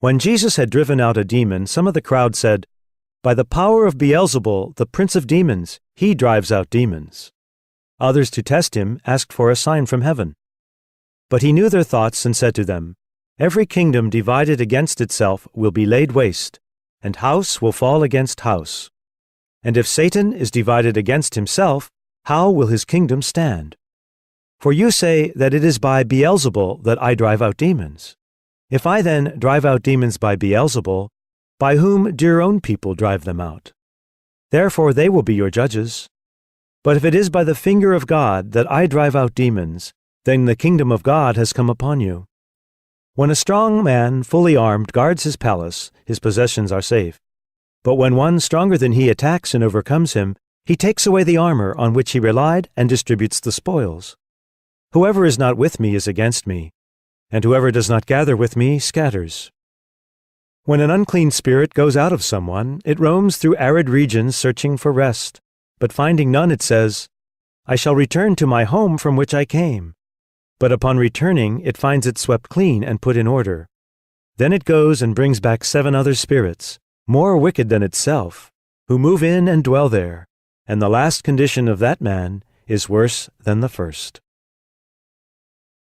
When Jesus had driven out a demon, some of the crowd said, "By the power of Begħelżebul, the prince of demons, he drives out demons." Others, to test him, asked for a sign from heaven. But he knew their thoughts and said to them, "Every kingdom divided against itself will be laid waste, and house will fall against house. And if Satan is divided against himself, how will his kingdom stand? For you say that it is by Begħelżebul that I drive out demons. If I then drive out demons by Begħelżebul, by whom do your own people drive them out? Therefore they will be your judges. But if it is by the finger of God that I drive out demons, then the kingdom of God has come upon you. When a strong man, fully armed, guards his palace, his possessions are safe. But when one stronger than he attacks and overcomes him, he takes away the armor on which he relied and distributes the spoils. Whoever is not with me is against me, and whoever does not gather with me scatters. When an unclean spirit goes out of someone, it roams through arid regions searching for rest, but finding none it says, "I shall return to my home from which I came." But upon returning, it finds it swept clean and put in order. Then it goes and brings back 7 other spirits, more wicked than itself, who move in and dwell there, and the last condition of that man is worse than the first.